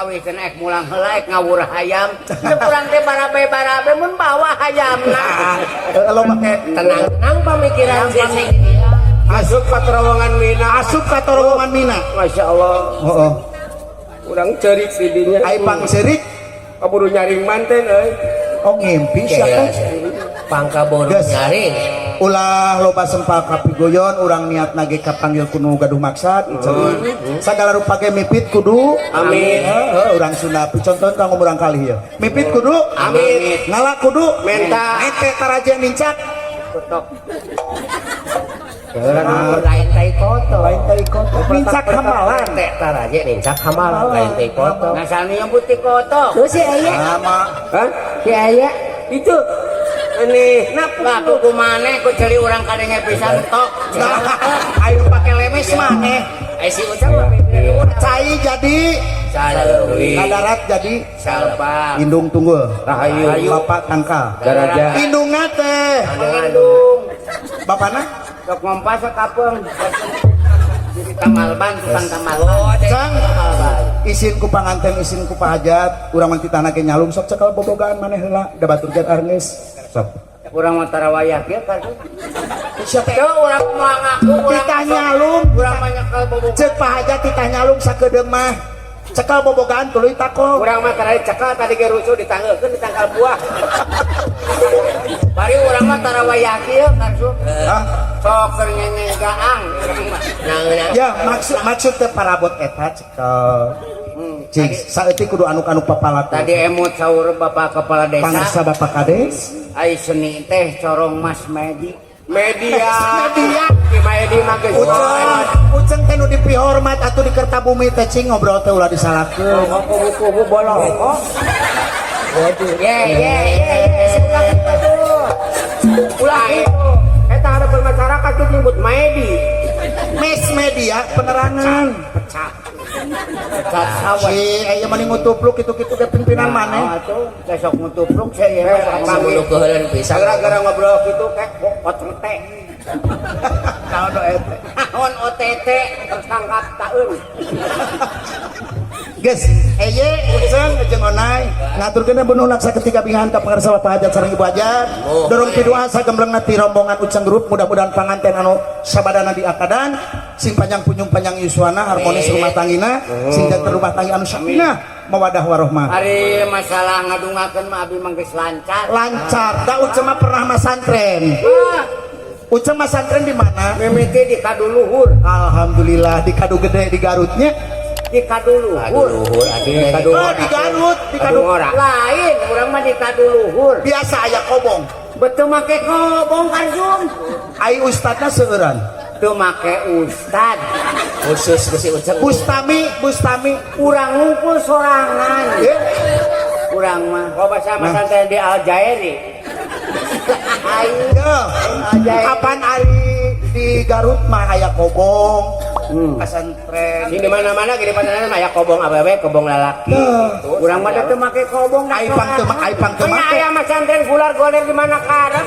Ditawihkeun ek mulang heula, ek ngawur hayam. Ceuk urang teh barabe-barabe mun bawa hayamna. Loba. Tenang-tenang pamikiran sih. Asup ka terowongan Mina. Asup ka terowongan Mina. Masya Allah. Heeh. Urang ceurik di dinya. Ai pangserik. Kaburu nyaring manten euy. Oh, ngimpi sia teh. Pangkaburu Geus. nyaring. Ulah loba sempal kapigoyon, urang niat nage kapanggil kuno gaduh maksad. Sagala rupa ge mipit kudu Amin. Heeh, urang Sunda picontohan kanggo murang kali ieu. Mipit kudu Amin. Ngala kudu Menta. Ente taraje nincak. Ketok. Lain tai koto. Lain tai koto. Nincak hambalan. Teh taraje nincak hambalan lain tai koto. Ngasal nyebut ti koto. Tuh si aya. Sama. Hah? Si aya. Itu aneh. Napa? Lah kuku maneh ku ceuli urang kadenge pisan tok. Nah, ayo pake lemes maneh. Eh, si Ucang mah pimpinan urang. Cai jadi Saleuwi. kadarat jadi Salpak. Indung tunggul. Rahayu. Bapak tangkal. Daraja. Indungna teh. Indung. Bapana? Sok ngompas sakapeung. Jadi tamalban, tukang tamalban. Cang. Isin ku panganten, isin ku pahajat, urang mah titahna ge nyalung, sok cekal bobogaan maneh heula, da batur ge argeus. Sok. Urang mah tarawayah kieu kan. Sia teh Teu urang moal ngaku urang titah nyalung, urang mah nyekel bobogaan. Ceuk pahajat titah nyalung sakedeung mah. Cekal bobogaan tuluy takol. Urang mah taraje cekal, tadi ge rusuh ditanggekeun di tangkal buah. Bari urang mah tarawayah kieu kan su. Hah? Sok keur nyenyegaang urang mah. Nah, nah. Ya, maksud maksud teh parabot eta cekel. Cing, saeutik kudu anu-anu papalaku. Tadi emut saur Bapak Kepala Desa. Pangsa Bapak Kades. Ai seni teh corong mas medi. Media. Media. Ki Maedi mah geus. Uceng, Uceng teh nu dipihormat atuh di Kertabumi teh, cing ngobrol teh ulah disalahkeun. Kubu-kubu bolong. Oh. Waduh. Ye ye ye ye, ulah kitu tuh. Ulah itu. Eta harapan masyarakat tuh nyebut Maedi. Mes media penerangan. Pecah. Pecat sawah. Si aya mani ngutupluk kitu-kitu ke pimpinan maneh. Oh, atuh besok ngutupluk saya mah sok Samono keuheuleun pisan. Gara-gara ngobrol gitu kayak pocong teh. Naon do eta? Naon OTT? Tersangka taeun. Geus, eye Uceng jeung Onai ngaturkeun bunuh laksa ketika bingahan ka pangarsa Bapak Hajat sareng Ibu Hajat. Oh. Dorong pidu'a sagemblengna ti rombongan Uceng Grup, mudah-mudahan panganten anu sabadana diakadan sing panjang punjung panjang yuswana, harmonis rumah tanggina, sing janten rumah tangga anu sakinah mawadah warohmah. Ari masalah ngadungakeun mah abi mah geus lancar. Lancar. Da Uceng mah pernah masantren. Ah, Uceng masantren di mana? Mimiti di Kaduluhur. Alhamdulillah di Kadu Gede di Garutnya. Di Kaduluhur. Aduh luhur atuh. Oh, di Garut, di Kadu. Ora. Lain, urang mah di Kaduluhur. Biasa aya kobong. Betul make kobong kan Zum? Ai ustadna seueuran. Teu make ustad. Khusus ku si Uceng. Bustami, Bustami. Urang ngumpul sorangan. Ya. Urang mah. Kok bahasa masantren di Aljairi. Ayo. Ya. Kapan ari di Garut mah aya kobong. Pesantren. Sing di mana-mana gini pesantren mah aya kobong awewe, kobong lalaki. Tuh. Urang mah teu make kobong. Ai pang teu ai pang teu Mana make. aya masantren gular goler di mana karep?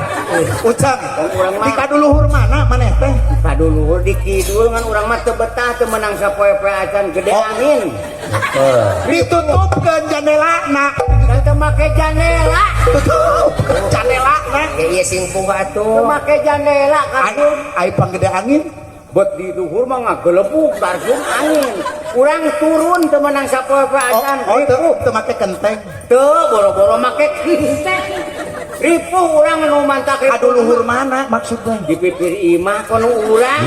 Ucang. Urang mah Di Kaduluhur mana maneh teh? Kaduluhur di kidul, ngan urang mah teu betah, teu menang sapoe-poe acan gede Oh. angin. Ditutupkeun jandelana. Dan teu make jandela. Tutup jandelana. Ya ieu sing punga Teu atuh. make jandela Ai kan. ai pang gede angin. Bet di luhur mah ngagelebug langsung angin. Urang turun teu menang sapoe-poe Oh, acan. oh teu teu make kenteng. Teu boro-boro make kenteng. Ripuh urang nu mantak ripuh. Kaduluhur mana maksudnya? Di pipir imah kono urang.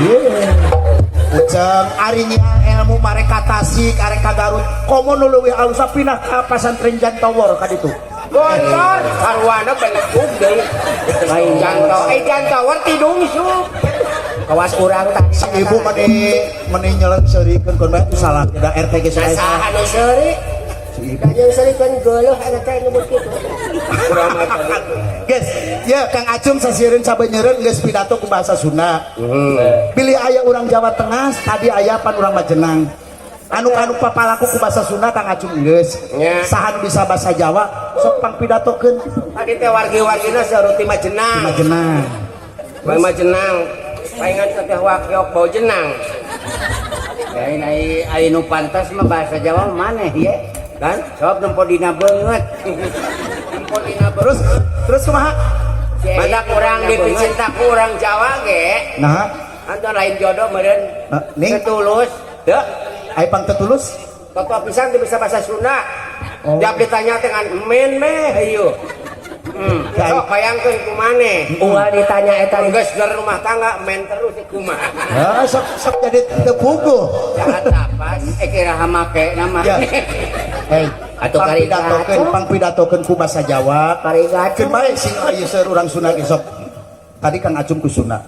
Uceng ari nyiar ilmu mereka Tasik arek ka Garut komo nu leuwih alus pindah ka pasantren Jantawar ka ditu. Gontor sarwana bentuk deui. Lain. Janto, eh jantawar tidung sup. Kawas urang tadi. Si ibu meni meni nyeleng seurikeun kon bae salah da RT ge Nah, sae. saha nu seuri? Si ibu. Da jeung seurikeun geuleuh eta teh nyebut kitu. Kurang mah tadi. Geus, ya Kang Acum sasiereun sabenyeureun geus pidato ku bahasa Sunda. Bilih aya urang Jawa Tengah, tadi aya pan urang Majenang. Anu-anu papalaku ku bahasa Sunda Kang Acum geus. Nya. Saha nu bisa bahasa Jawa sok pang pidatokeun. Tadi teh wargi-wargina seuruti Majenang. Majenang. Bae Majenang. Paingan teh wakiok bau jenang. Lain ai ai nu pantas mah bahasa Jawa maneh ye. Kan? Sebab nempo dina beungeut. Nempo dina beungeut. Terus terus kumaha? Matak urang dipicinta ku urang Jawa ge. Nah, Anton lain jodoh meureun. Ning Tetulus. Teu. Ai pang tetulus? Bapak pisan teu bisa bahasa Sunda. Oh. Tiap ditanya dengan men meh hayu. Sok bayangkeun kumaneh. Ulah ditanya eta. Geus ger rumah tangga men terus teh kumaha. Hah, sok sok jadi teu puguh. Jahat tapas. Eh kira hamake nama. Ya. Hei, Atuh kari pangpidatokeun pangpidatokeun ku bahasa Jawa. Kari gacu. Keun bae sing aya seur urang Sunda ge sok. Tadi Kang Acum ku Sunda.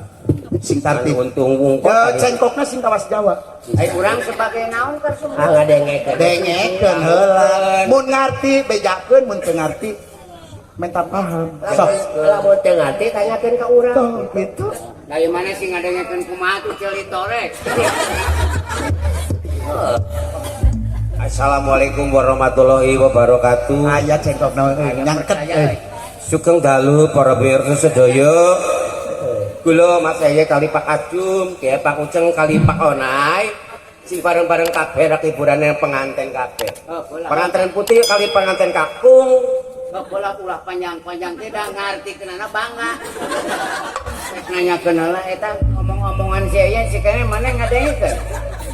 Sing tartib. Untung wungkul. Ya cengkokna sing kawas Jawa. Ai urang sebagai naon karsum? Ah, ngadengekeun. Dengekeun heula. Mun ngarti bejakeun, mun teu ngarti menta paham. Sok. Lamun teu ngarti tanyakeun ka urang. Tuh, gitu. Dari mana sih ngadengekeun kumaha tuh ceuli torek. Assalamualaikum warahmatullahi wabarakatuh. Aya cengkokna nyangket euy. Sugeng dalu para pemirsa sedaya. Kula Mas Eye kali Pak Acum, Kiai Pak Uceng kali Pak Onai. Sing bareng-bareng kabeh rak hiburane pengantin kabeh. Oh, bola. Pengantin putih kali pengantin kakung. Oh, bola ulah panjang-panjang teh da ngarti kenana bangga. Rek nanya heula eta ngomong-ngomongan si Eye si kene mana ngadengekeun?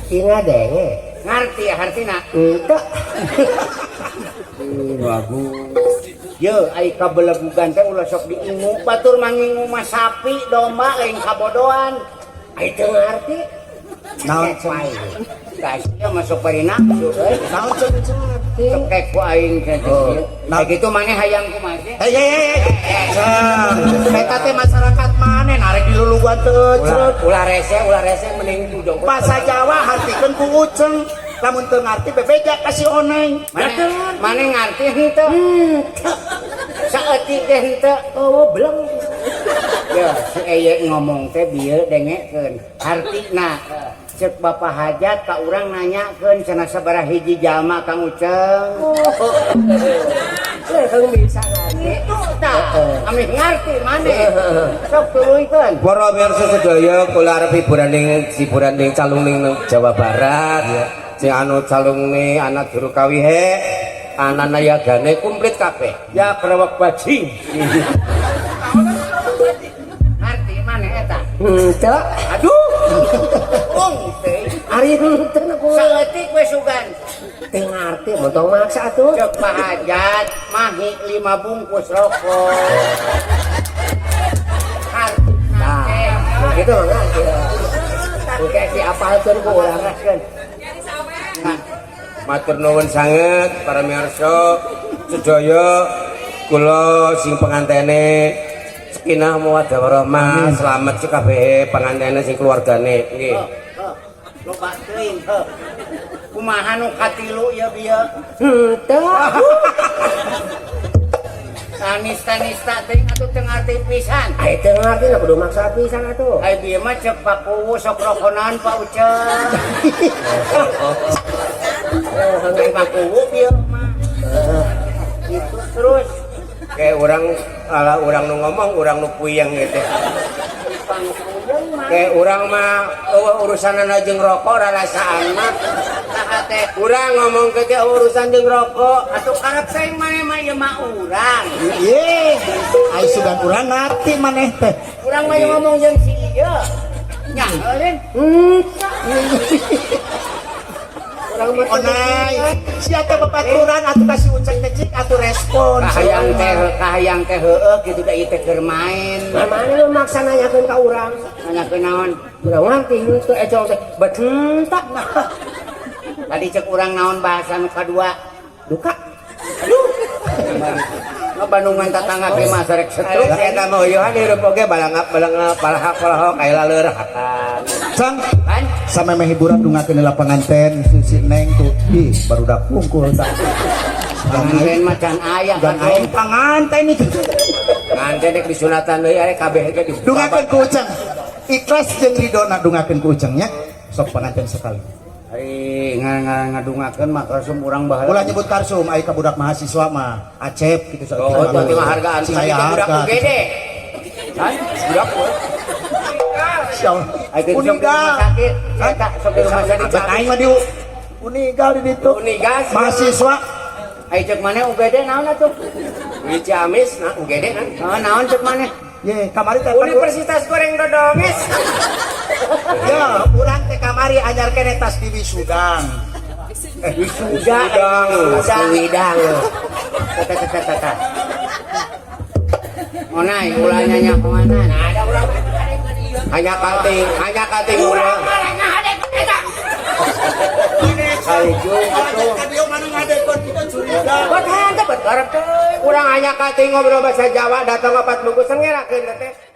Ki ngadenge. Ngarti hartina. Henteu. Bagus. Ye, ai kabelegugan teh ulah sok diingu. Batur mangingu mah sapi, domba lain kabodoan. Ai teu ngarti. Naon Cek wae. Guys, ieu masuk bari nafsu euy. Naon ceng? Cekek ku aing teh. Nah. Nah, gitu maneh hayang kumaha sih? Hei hei hei. Ceng, eta teh masyarakat maneh narek dilulugan teu Ulah, ecrut. ulah rese mending tudong. Bahasa Jawa hartikeun ku Uceng. Lamun teu ngarti bebeja ka si Oneng. Maneh maneh ngarti henteu? Henteu. Saeutik teh henteu. Oh, belum. Ya, si Eye ngomong teh bieu dengekeun. Hartina cek Bapak Hajat ka urang nanyakeun cenah sabaraha hiji jalma Kang Uceng. Leuheung bisa ngarti. Itu tah. Ameh ngarti maneh. Sok tuluykeun. Para pemirsa sedaya, kula arep hiburan ning calung ning Jawa Barat. Sing anu calungne anak juru kawihe, anana yagane komplit kabeh. Ya krewek bajing. Ngarti maneh eta. Henteu. Aduh. Ung teh. Ari henteu na kula. Saeutik we sugan. Teu ngarti mun tong maksa atuh. Cek Pak Hajat mahi 5 bungkus rokok. Hartina Nah, teh. gitu mah ngarti. Engke diapalkeun ku urang. Nah, Matur nuwun sanget para miyarsa sedaya, kula sing pengantene sakinah mawaddah warahmah, slamet sekabehe pengantene sing keluargane nggih. Heuh, loba teuing heuh. Kumaha nu katilu ieu bieu? Henteu. Tanista-nista teuing atuh teu ngarti pisan. Ai teu ngarti na kudu maksa pisan atuh. Ai bieu mah cek Pak Kuwu sok rokonan Pak Uceng. Ai Pak Kuwu bieu mah. Itu terus Kayak orang ala orang nu ngomong orang nu puyeng gitu. pang puyeng mah. Kayak urang mah euweuh urusanana jeung rokok rarasaan mah. Saha teh? Urang ngomong ke teh urusan jeung rokok. Atuh karep teh maneh mah ieu mah urang. Ye, ai sugan urang ngarti maneh teh. Urang mah ieu ngomong jeung si ieu. Nyangeureun. Urang mah teu Onai, sia teh babaturan atuh ka si Uceng teh cik atuh respon. Kahayang teh heueuh kitu da ieu teh keur main. Nah, mana lu maksa nanyakeun ka urang? Nanyakeun naon? Urang ngarti henteu ecol teh. Bet henteu. Tadi cek urang naon bahasa nu kadua? Duka. Aduh. Bandungan tetangga ge mah sarek setruk. Eta mah eueuhan hirup oge balangap balangap balahak balahok aya laleurakan. Cang, Kan? samemeh hiburan dungakeun heula panganten si Neng tuh. Ih, barudak wungkul tah. Panganten mah can aya Dan aing panganten itu. Nganten rek disunatan deui aya kabeh ge di Dungakeun ku Uceng. Ikhlas jeung ridona dungakeun ku Uceng nya. Sok panganten sekali. Ari ngadungakeun mah karsum urang baheula. Ulah nyebut karsum ai ka budak mahasiswa mah Acep gitu. Oh, itu mah hargaan. Sing Tadi aya teh budak harga. UGD. Kan? Budak Ai teh sok di rumah sakit. Eta sok di rumah sakit. Cek aing mah di Unigal di ditu. Unigal. Mahasiswa Ai cek maneh UGD naon atuh? Di Ciamis nah UGD kan. Oh, naon cek maneh? Ye, kamari teh pan- Universitas Goreng Dodonges. Ya, urang teh kamari anyar keneh tas di wisudang. Wisuda. Widang. Widang. Tata tata tata. Onai ulah nyanyahoanan. Ada urang Hanya kating urang. Kalijung atuh. Ka mana ngadekon kita curiga. Buat hanteu buat garap teh. Urang hanya kating ngobrol bahasa Jawa datang 4 bungkus ngerakeun teh.